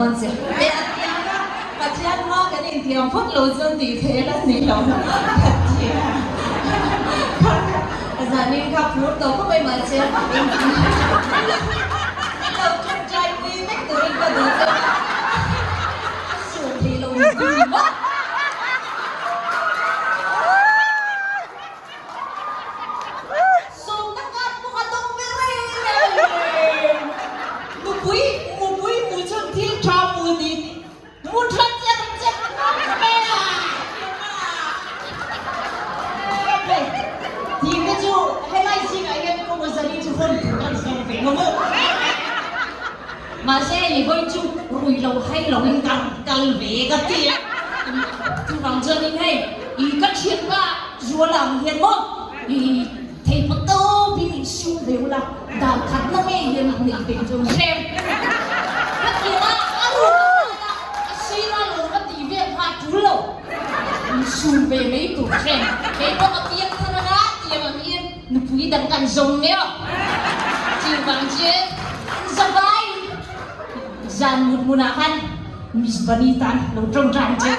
Che a tiang a, Pathian hma kan intiam phawt lo chuan tih theih a ni lo ka ti a. Zanin kha phur tawh khawp mai mahse min lo tawngtai pui vek turin ka duh che a, a sum thei lo ni ringawt. Sawmna khat pawh a dawng ve reng reng. Nupui mupui hmu chuan thil tha hmu tih hmu tha cher cher mai a. Tih te chu helai zingah hian Kawmazari chu hawn tur kan zawng ve ngawm aw. Mahse hei vawi chu rui lo hai lo in ka kal ve ka ti a. Chuvang chuanin hei i ka thianpa Zuala ang hian maw i thei pawt tawpin in sum ve ula dan khat na ngei hian in nei ve chu hrem ka ti a, a ruk a hman a, a sira lo ka tih vel kha a tul lo. In sum ve mai tur hrem kei pawh ka piang thar anga tiang ang hian Nupui dang kan zawng nia. Chuvang chuan zavai zan mut hmunah khan Miss Bunny tan lo tawngtai ang che.